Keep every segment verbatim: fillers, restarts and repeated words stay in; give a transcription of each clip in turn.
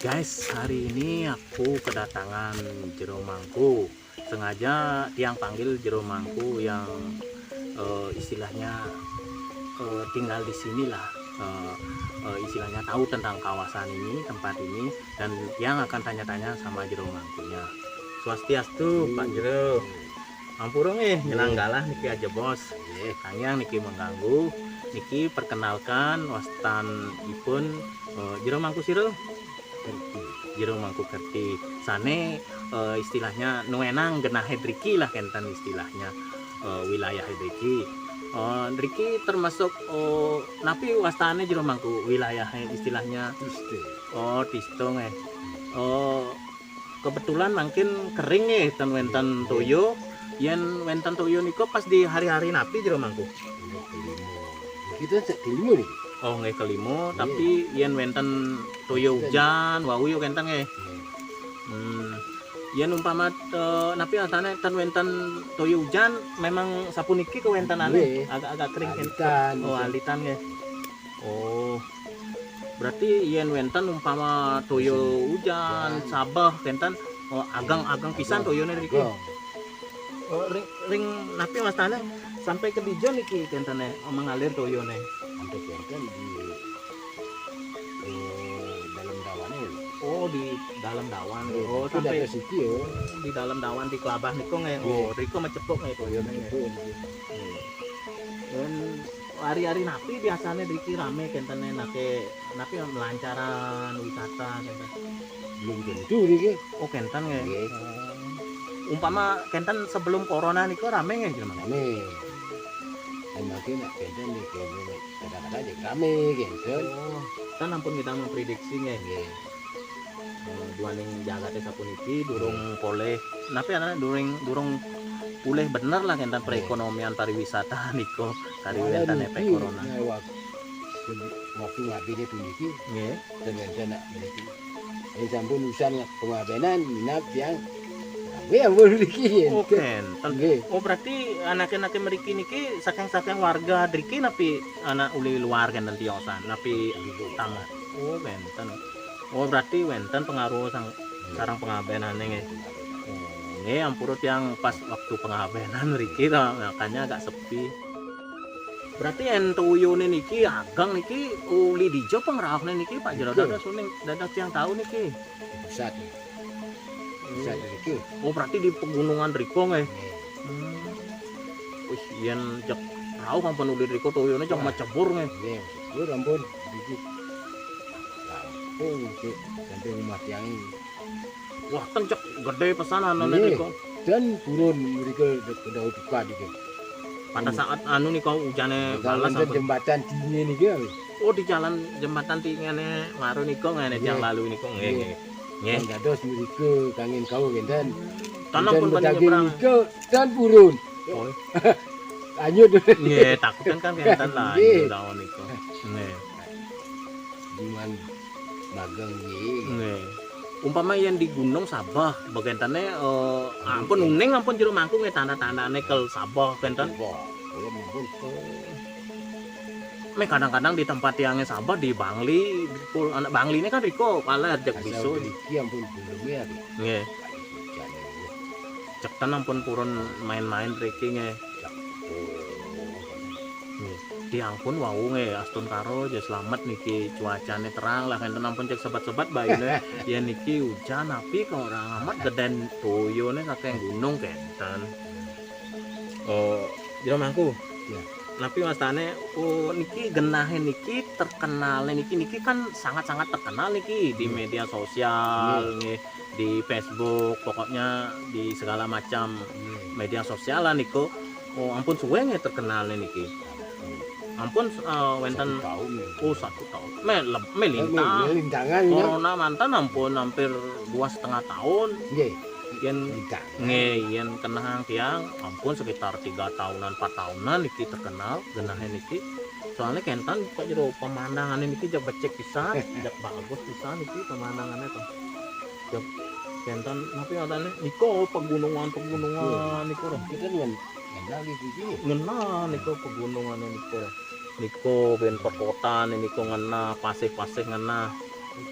Guys, hari ini aku kedatangan Jero Mangku. Sengaja tiang panggil Jero Mangku yang, eh, istilahnya, eh, tinggal di sinilah. Eh, eh, istilahnya tahu tentang kawasan ini, tempat ini, dan tiang akan tanya-tanya sama Jero Mangkunya. Swastiastu, Pak Jero. Ampura nggih, nyelang galah niki aja, Bos. Nggih, kangyang niki mengganggu. Niki perkenalkan wastanipun, eh, Jero Mangku sira. Jero Mangku Kerti. Sane, eh, istilahnya nuenang genahe driki lah kenten istilahnya, eh, wilayah driki. Eh, driki termasuk, eh, napi wastane Jero Mangku wilayahe istilahnya? Tiste. Oh, Tiste nggih. Oh, kebetulan mungkin kering nggih ten wenten toyo. Yen wenten toyo nika pas di hari-hari napi Jero Mangku? Ini kelima. Kita sek kelima nih. Oh, nggih kelima, tapi yen wenten toyo ujan, wau yo kenten nggih. Hmm. Yen umpama, eh, napi asane ten wenten toyo ujan, memang sapuniki kewentenane agak-agak kering kenten. Alitan, oh, alitan nggih. Oh. Berarti yen wenten umpama toyo ujan, sabeh kenten, oh, ageng-ageng pisan toyone niki. Ageng. Oh, ring, ring napi wastane sampai ke dija niki kentene, oh, mengalir toyone? Sampai kenten di, eh, dalam dawane lho. Oh, di dalam dawan. Oh, sampai siki ya. Di dalam dawan di kelabah niku nggih. Oh, niku mecepuk nggih toyone nggih. Mecepuk niki. Nggih. Dan hari-hari napi biasane driki rame kentene nake, napi melancaran wisata kenten? Belum tentu niki. Oh, kenten nggih. Nggih. Oh. Umpama kenten sebelum corona niku rame nggih, Jero Mangku? Rame. Dan makin nak kenten niki kadang-kadang jadi rame kenten. Oh, kan ampun kita memprediksi nggih. Nggih. Eh, duaning jagate sapuniki durung polih. Napi ana durung, durung pulih bener lah kenten perekonomian pariwisata niku kari wentene corona. Nah, wak-, waktu ngabine puniki, nggih. Ten wenten nak puniki. Eh, sampun usan pengabenan, minab tiang. Tapi ampun puniki. Oh, kenten. Nggih. Oh, berarti anake-anake mriki niki saking-saking warga driki napi anak uli luar kenten tiosan, napi tamu? Oh, kenten. Oh, berarti wenten pengaruh sang-, sareng pengabenane nggih. Oh, nggih, ampura tiang pas waktu pengabenan mriki to, makanya agak sepi. Berarti yen tuyune niki ageng niki uli dija pangrauhne niki, Pak Jero? Dados uning, dados tiang tahu niki. Pusat. Pusat niki. Oh, berarti di pegunungan riko nggih. Nggih. Hmm. Wis yen cek rauh ampun uli riko tuyune cek macebur nggih. Nggih, macebur ampun niki. Rampung niki sampai rumah tiang ini. Wah, ten cek gede pesan anune niko. Dan purun mriki kedah tukad iki. Pada saat anu niko ujane balas ampun. Jembatan tinggi niki. Oh, di jalan jembatan tinggi ne maru niko ngene tiang lalu niko nggih, nggih. Nggih. Dados mriki kangen kau kenten. Tanam pun banyak nyebrang. Niko dan purun. Oh. Lanjut. Nggih, takut kan kenten lah. Nggih. Nggih. Cuman magang nggih. Nggih. Umpama yen di gunung sabeh, begentene, eh, ampun uning ampun Jero Mangku nggih tanda-tandane kel sabeh kenten. Wah, kula ampun. Meh kadang-kadang di tempat tiange sabeh di Bangli, pul-, anak Bangli ini kan riko kalah jek bisu. Iki ampun belum ya. Nggih. Cek ten ampun purun main-main riki nggih. Nggih. Tiang pun wau nggih, astun karo ya selamat niki, cuacane terang lah, enten ampun cek sebat-sebat bayune. Ya niki ujan api kok ora amat geden toyone kakek gunung kenten. Oh, Jero Mangku. Ya. Napi wastane, oh, niki genahe niki terkenal niki, niki kan sangat-sangat terkenal niki di media sosial nggih, di Facebook, pokoknya di segala macam media sosial lah niku. Oh, ampun suwe nggih terkenal niki. Ampun, eh, wenten satu tahun ya. Oh, satu tahun. Me, leb-, me lintang. Me, me lintangan ya. Corona mantan ampun hampir dua setengah tahun. Nggih. Yen lintangan. Nggih, yen kenang tiang ampun sekitar tiga tahunan, empat tahunan niki terkenal genahe niki. Soalnya kenten kok jero pemandangane niki jak becik pisan, jak bagus pisan niki pemandangane to. Jak kenten napi ngatane niku pegunungan-pegunungan niku lho. Kita dengan kenal di sini. Ngena niku pegunungane niku. Niku ben perkotaan niku ngena, pasih-pasih ngena.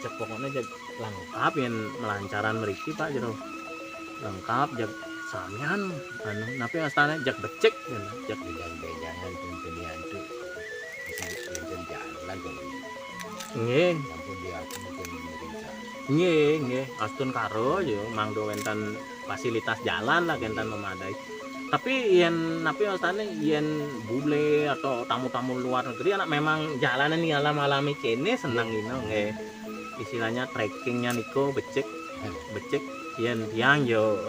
Cek pokoknya, cek lengkap yang melancaran meriki, Pak, jero. Lengkap, cek samian, anu, napi astane, cek becik, gitu. Cek bejang-bejangan pun teniantu. Bisa wenten jalan kok. Nggih. Ampun, dia aku mungkin merinca. Nggih, nggih. Astun karo ya, mangdo wenten fasilitas jalan lah, kenten memadai. Tapi yen napi astane, yen bule atau tamu-tamu luar negeri, anak memang jalanan ning alam-alami kene seneng ino, nggih. Istilahnya trekkingnya niku becik, becik. Yen tiang yo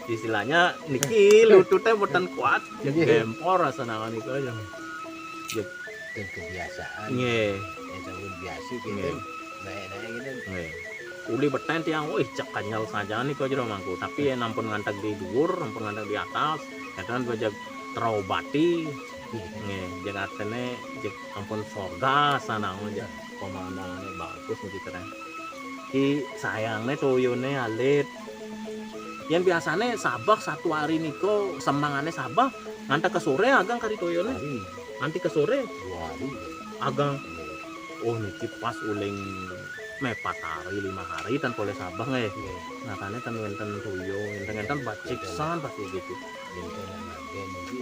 istilahnya niki lutute mboten kuat, ya gempor rasa nangan niku ya. Ya, dan kebiasaan. Nggih. Ya, sampun biasa gitu. Nggih. Naik-naik gitu. Nggih. Uli beten tiang, wih, cek kenyel saja niku jero mangku. Tapi yen ampun ngantek di dhuwur, ampun ngantek di atas, kadang gua jeg terobati. Nggih, jeg artine jeg ampun sorga sana, jeg pemandangane bagus niki, keren. Ki sayangne toyone alit. Yen biasane sabah satu hari niku, semangane sabah, ngantek ke sore agang kari toyone. Hari. Nganti ke sore. Dua hari. Agang. Nggih. Oh, niki pas uling mepat hari, lima hari, tan poleh sabah nggih. Nggih. Nyatane ten wenten toya, enten-enten baciksan pasti gitu. Enten anak ngaben niki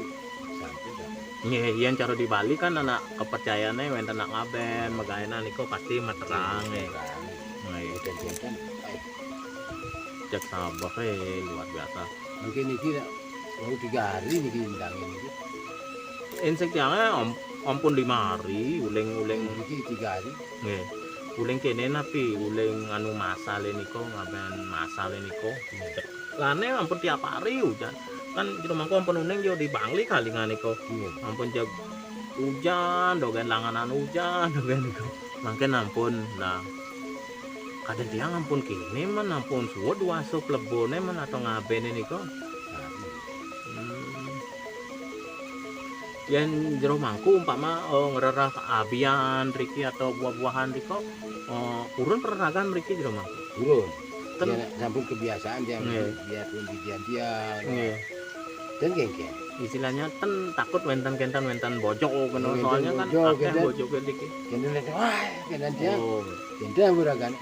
sampun, sampun. Nggih, yen cara di Bali kan anak kepercayaane wenten anak ngaben, megaena niku pasti meterang, nggih. Meterang. Nggih. Enten-enten, eh. Cek sabah, eh, luar biasa. Mungkin niki nak mau tiga hari niki undangan niki. Insik tiange om-, ampun lima hari, uling-uling. Niki tiga hari. Nggih. Uling kene napi, uling anu masale niku, ngaben masale niku. Nggih. Lane ampun tiap hari ujan. Kan jero mangku ampun uning yo di Bangli kali nganiku. Nggih. Ampun jeg ujan, dogen langanan ujan, dogen niku. Mangken ampun, nah. Kadang tiang ampun kene men, ampun suwed wasa plebone men atau ngabene niku. Hmm. Yen jero mangku umpama, eh, ngrereh abian riki atau buah-buahan riko, eh, purun pereragan mriki jero mangku? Purun. Ten- Ya, sampun kebiasaan tiang, nggih, biarpun di tiang-tiang. Nggih. Dan kengken. Istilahnya ten takut wenten kenten wenten bojok ngono. Nggih, soalnya kan bojok, akeh kenten. Bojok niki. Kenten, wah, kenten tiang. Oh. Kenten uragan.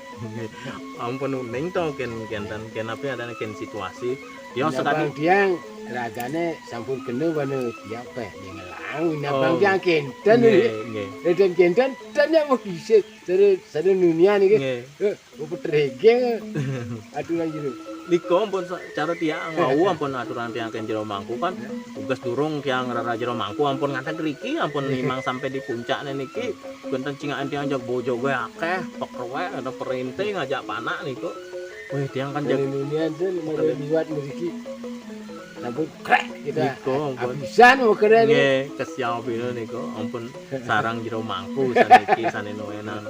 Ampun uning to ken kenten ken apa adane ken situasi. Ya, nabang sekali tiang ragane sampun kena wana tiang peh ning ngelang. Nabang, oh, tiang kenten. Nggih, nggih. Dan kenten ten yang mau kisit. Terus sada nunian iki. Nggih. Eh, apa terhegeng? Aduh, lagi lho. Nika ampun sa-, cara tiang wau ampun aturan tiang ken jero mangku kan. Ya. Tugas durung tiang rara jero mangku ampun ngantek riki, ampun, iya, nimang sampai di puncakne niki. Kenten cingakan tiang jag bojoge akeh, pekrewek atau perinte ngajak panak niku. Weh, tiang kan jag- Nunian ten mari liwat mriki. Sampun krek kita. Nika ampun. Abisan mau keren. Nggih, kesiau pina niku. Ampun sarang jero mangku saniki sane nuwenang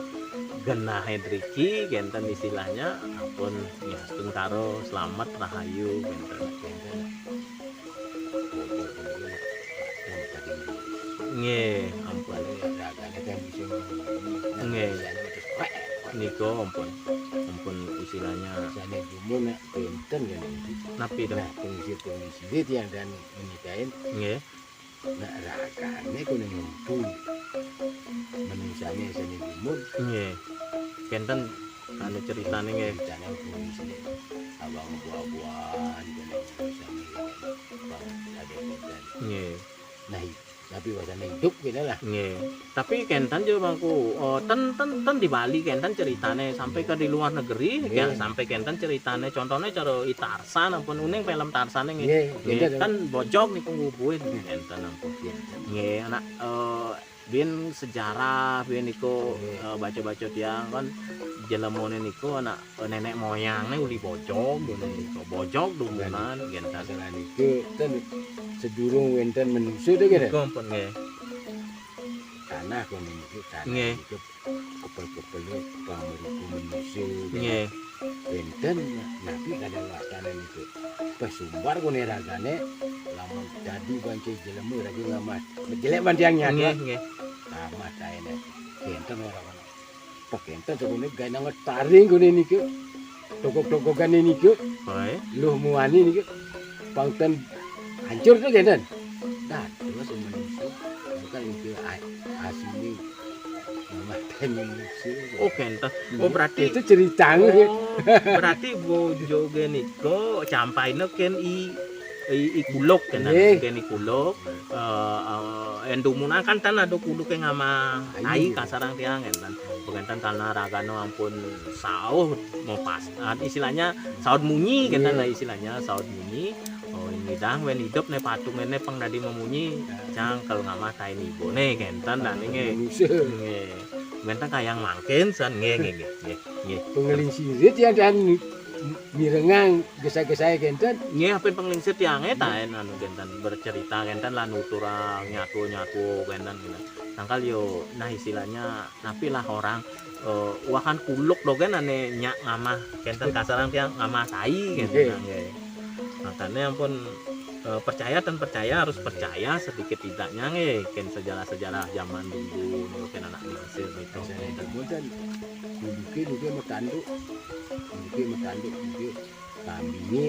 genahe driki kenten istilahnya ampun ngastun karo slamet rahayu kenten. Nggih, ampun. Nggih. Nika ampun. Ampun istilahnya. Sane jumun nak benten ya niki. Napi to? Nah, pengisi-pengisi tiang dan menikahin. Nggih. Nak ragane kene nyumpu. Menusane seni umur. Nggih. Kenten anu ceritane nggih. Ceritane kuwi sini. Abang buah-buahan kene menusane kene. Bang ada kenten. Nggih. Nah, i-, tapi wasane hidup kene lah. Nggih. Tapi kenten jero mangku, oh, ten, ten, ten di Bali kenten ceritane sampai ke di luar negeri, nggih, ya, sampai kenten ceritane. Contohnya cara i Tarsan ampun uning film Tarsane nggih. Nggih, nggih, kenten. Kan bojog niku ngubuhin kenten ampun. Nggih. Nggih, anak, eh, biyen sejarah, biyen niku, nggih, eh, baca-baca tiang kan jelemone niku anak, eh, nenek moyangne uli bojog, ngene niku. Bojog dumunan, kenten. Masalah niku ten sedurung wenten manusia to, nggih. Niku ampun nggih. Tanah kono niku, tanah, nggih, niku kepel-kepele pangruku manusia. Nggih. Wenten nabi kadang wastane niku. Pesumbar kone ragane lamun dadi bangke jelema raga ngamas. Jelek bandiang nyata. Nggih, nggih. Ngamas kaene. Wenten ora ono. Pekenten sakone gawe nang taring kone niku. Tokok-tokokane niku. Bae. Luh muani niku. Pangten hancur to kenten. Dah, terus manusia. Bukan itu a-, asli. Oh, kenten. Oh, berarti itu ceritanya. Oh, berarti bojoge nika campaina ken i, i, i kuluk kenten. Nggih. Ken i kuluk, eh, eh, en dumunang kan ten ada kuluke ngamah tai, kasarang tiang kenten. Bekenten karena ragane ampun sauh mau pas. Ah, istilahnya saut munyi kenten lah istilahnya, saut munyi. Oh, ini dang wen idup ne patung ne pang dadi memunyi. Cang kalau ngamah tai nibone kenten lah ninge. Nggih. Wenten kayang mangkin san nggih nggih nggih nggih nggih. Pengeling sirit ya dan mirengang gesa-gesae kenten. Nggih, apen pengeling sirit tiange taen anu kenten bercerita kenten lan nuturang nyatu-nyatu kenten kenten. Tangkal yo nah istilahnya napi lah orang eh, wahan kuluk dogen ane nyak ngamah kenten kasarang tiang ngamah tai kenten nggih. Makanya ampun eh, percaya dan percaya harus percaya sedikit tidaknya nggih ken sejarah-sejarah zaman dulu niku ken anak lingsir niku. Saya demen kan kuluke niku metanduk. Kuluke metanduk niku kambinge.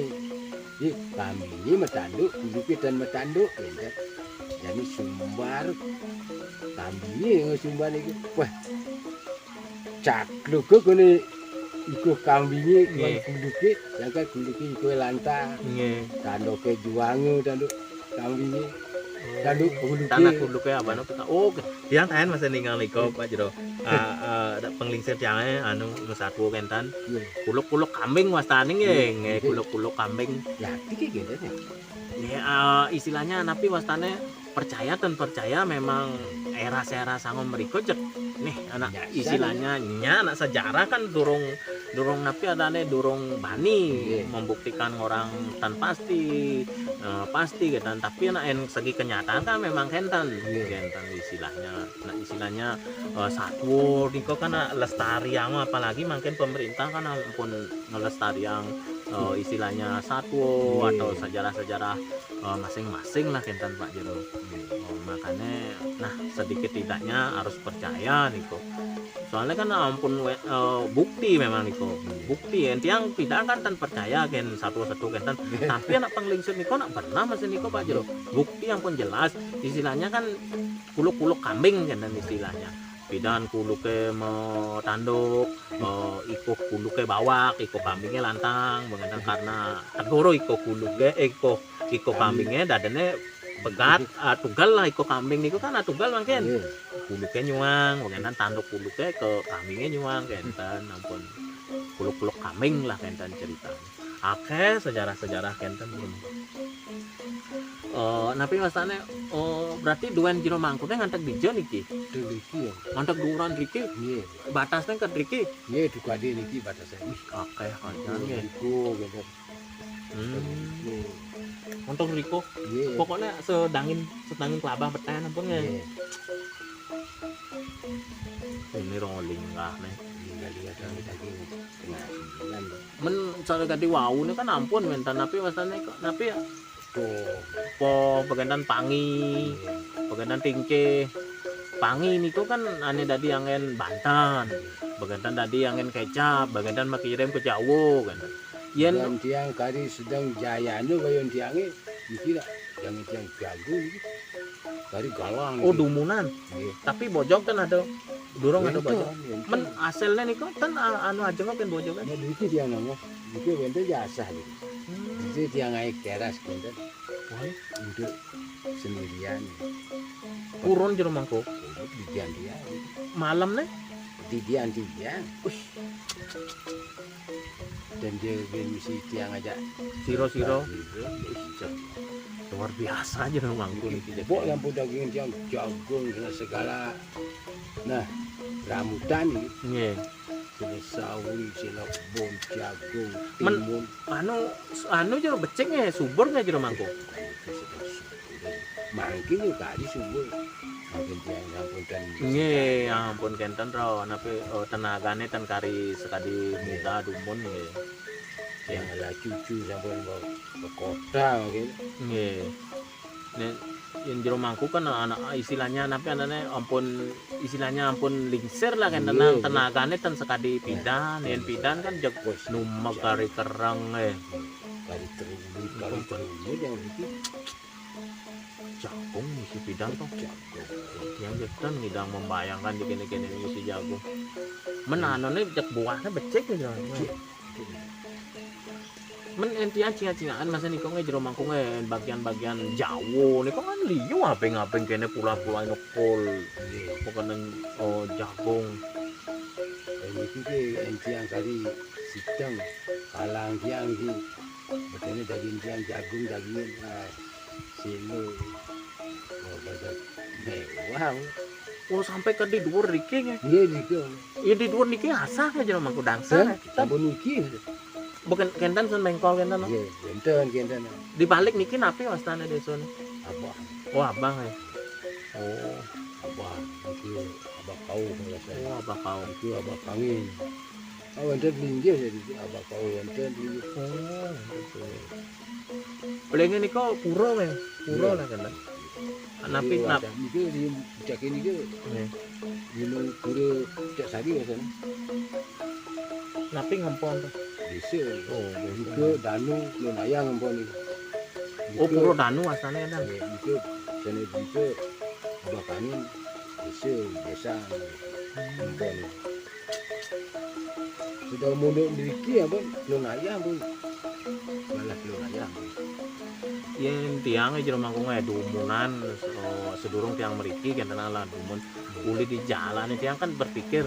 Di kambinge metanduk, kuluke dan metanduk kenten. Jadi sumbar kambinge yang sumbar niku. Wah. Cakluke kene iku kambinge nggih. Kuluke, sedangkan kuluke iku lantang. Nggih. Tanduke juange tanduk kambinge. Tanduk kuluke. Tanah kuluke abana kita. Oh, tiang taen masih ningal niko Pak Jero. Ah, ah, ada penglingsir tiange anu mesatu kenten. Nggih. Kuluk-kuluk kambing wastane nggih. Nggih. Nggih, kuluk-kuluk kambing. Ya, iki kenten ya. Nggih, eh, istilahnya napi wastane percaya dan percaya memang era-era sango mriko cek nih anak istilahnya nya anak sejarah kan durung durung napi adane durung bani membuktikan orang tan pasti eh, pasti gitu tapi anak en segi kenyataan kan memang kenten kenten istilahnya nah istilahnya eh, satwa niko kan lestariang apalagi mungkin pemerintah kan ampun ngelestariang eh, istilahnya satwa atau sejarah-sejarah eh, masing-masing lah kenten Pak Jero. Oh, makanya nah sedikit tidaknya harus percaya niko. Soalnya kan ampun eh, bukti memang niko. Bukti yang tiang tidak kan tan percaya ken satu-satu kenten. Tapi anak penglingsir niko nak pernah masih niko Pak Jero. Bukti yang pun jelas istilahnya kan kuluk-kuluk kambing kenten istilahnya. Pidan kuluke metanduk, eh, iko kuluke bawak, iko kambinge lantang, mengenang karena tegoro iko kuluke, eh, iko iko kambinge dadene pegat, ah, tugal lah iko kambing niku kan ah, tugal mangkin. Kuluke nyuang, mengenang tanduk kuluke ke kambinge nyuang kenten ampun. Kuluk-kuluk kambing lah kenten cerita. Akeh sejarah-sejarah kenten. Eh, napi wastane eh, berarti duen jero mangkune ngantek dija niki? Duliki ya. Ngantek duran riki? Nggih. Batasnya ke riki? Nggih, dukade niki batasnya. Wih, akeh kancane. Niku gitu. Hmm. Untuk riko. Nggih. Pokoknya sedangin sedangin kelabah beten ampun ya. Nggih. Ini rong linggah nih. Linggah-linggah daging tengah bulan. Men cara ganti wau nih kan ampun mentan napi wastane kok napi ya? Tuh. Po bagantan pangi, bagantan tingke. Pangi niku kan ane dadi angen Banten. Bagantan dadi angen kecap, bagantan makirim ke Jawa kan. Yen dan tiang kari sedang jayane kaya tiange iki lak yang tiang jago iki. Kari galang. Oh, dumunan. Nggih. Tapi bojog kan ada durung ada bojog. Men hasilnya niku kan anu aja kan bojog kan. Ya iki tiang nang. Iki wente jasa iki. Hmm. Iki tiang ae keras kenten. Wah, untuk sendirian. Purun jero mangko. Didian dia. Malam nih? Didian dia. Wih. Dan dia ben mesti tiang aja. Siro-siro. Luar biasa aja mangko niki. Bok yang pun daging tiang jagung segala. Nah, rambutan ini. Nggih. Sini sawi, sini kebun, jagung, timun. Anu anu jero becik nggih, subur nggih jero mangko. Mangkin yo kali subur. Mungkin tiang ampun kan. Nggih, ampun kenten ro napi oh, tenagane ten kari sekadi muda dumun nggih. Yang ala cucu sampun ke kota mungkin. Nggih. Nek yang jero mangku kan anak istilahnya napi anane ampun istilahnya ampun lingsir lah kan tenang tenagane ten sekadi pidan yen pidan kan jeg numek kari kereng eh. Kali terumbu, kali terumbu yang itu. Jagung ngisi pidan to. Jagung. Tiang jek ten ngidang membayangkan di kene-kene ngisi jagung. Men anune cek buahne becik gitu. Men enti cingak-cingakan masa niko nge jero mangku nge bagian-bagian Jawa niko kan liu abeng-abeng kene pula-pula nukul. Nggih. Pokoknya, oh, jagung. Niku ki enti kali sidang kalang tiang ki. Betene daging tiang jagung dagingin. Ah, silo. Oh, pada mewah. Oh, sampai ke di dhuwur riki nggih. Nggih, niku. Ya di dhuwur niki asah nggih jero mangku dangsa. Hah? Sampun niki. Bukan kenten sun bengkol kenten, no? Nggih, kenten, kenten. Di balik niki napi wastane desane? Abah. Oh, abang ya. Oh, abah. Niku abah kau biasanya. Oh, abah kau. Niku abah kangin. Oh, wonten linggih ya niku abah kau wonten linggih. Oh, betul. Pelenge nika pura nggih. Pura lah kenten. Napi niki nap- wadah niku di cak ini ke. Nggih. Di pura cak sari rasanya. Napi ngempon to? Desa. Oh, niku danu lumayan ngempon niku. Oh, pura danu asane kenten. Nggih, niku sene niku bakane desa, desa ngempon. Sudah mundur mriki ya, Bun. Belum ayah, Bun. Malah belum ayah, Bun. Yen tiang jero mangku nggih dumunan, eh, sedurung tiang mriki kenten ala dumun. Uli di jalan tiang kan berpikir,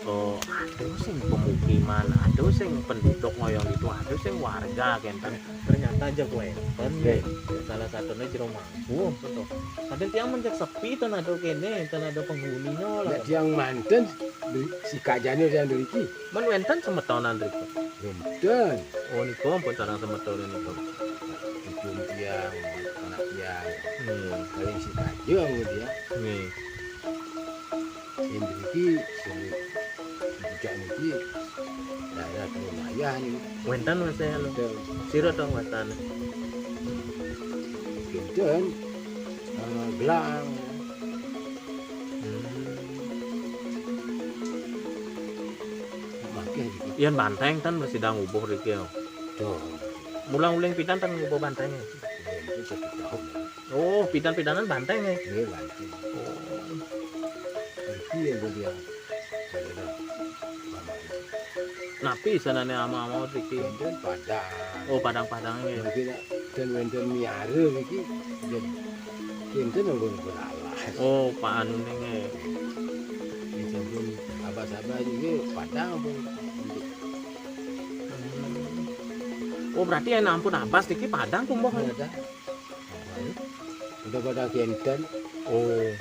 oh, ada sing pemukiman, ada sing penduduk ngoyong itu, ada sing warga kenten. Ternyata aja kuwi. Nggih. Salah satunya jero mangku. Betul. Kadang tiang mencek sepi, ten ada kene, ten ada penghuninya lah. Nek tiang manten, beli- si kajane tiang mriki. Men wenten semetonan mriki. Wenten. Oh, niku ampun sareng semeton niku. Cucu tiang, anak tiang. Hmm. Paling si kajang dia. Nggih. Sing mriki, sing bujak niki, daerah Teluk Mayah niku. Wenten, Mas, ya, lho. Wenten. Sira to wastane? Kinten, eh, gelang. Hmm. Makeh gitu. Yen banteng ten wis sidang ubuh riki, ya. Tuh. Mulang uling pidan ten ngubuh bantenge? Ya, itu satu tahun. Oh, pidan-pidanan banteng ya? Nggih, banteng. Oh. Iki ya, Bu, dia. Saya dah. Napi sanane ama-ama riki? Wonten padang. Oh, padang-padang ya. Mungkin dan wonten miara iki. Kinten nggih beralas. Oh, Pak anu ning. Ini sampun abas-abas iki padang pun. Hmm. Oh, berarti yen ampun abas niki padang kumbuh. Padang. Udah pada kinten. Oh.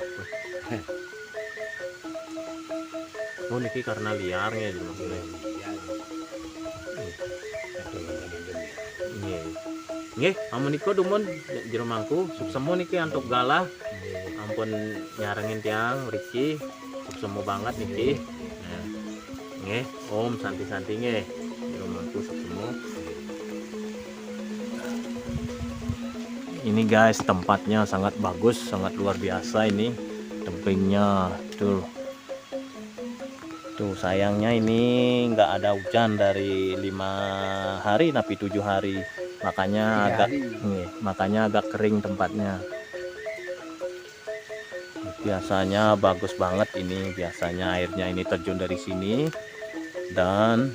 Oh, niki karena liar ya, Jero Mangku. Iya, iya. Ada yang ada ya. Nggih. Nggih, amun nika dumun Jero Mangku, suksema niki antuk galah. Nggih. Ampun nyarengin tiang mriki, suksema banget niki. Nah. Nggih, Om santi-santi nggih. Jero Mangku suksema. Ini guys, tempatnya sangat bagus, sangat luar biasa ini. Tebingnya tuh. Tuh, sayangnya ini nggak ada hujan dari lima hari, napi tujuh hari. Makanya Tiga agak, hari. Nih, makanya agak kering tempatnya. Biasanya bagus banget ini, biasanya airnya ini terjun dari sini dan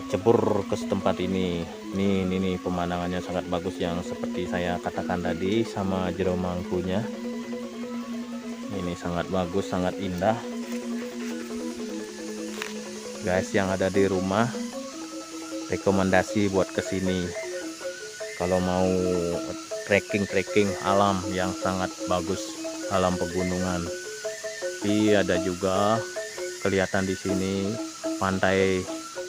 cebur ke tempat ini. Nih, ini nih pemandangannya sangat bagus yang seperti saya katakan tadi sama Jero Mangkunya. Ini sangat bagus, sangat indah. Guys yang ada di rumah, rekomendasi buat kesini. Kalau mau trekking-trekking alam yang sangat bagus, alam pegunungan. Tapi ada juga kelihatan di sini pantai,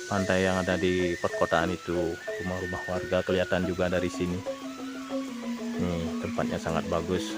pantai yang ada di perkotaan itu, rumah-rumah warga kelihatan juga dari sini. Nih, tempatnya sangat bagus.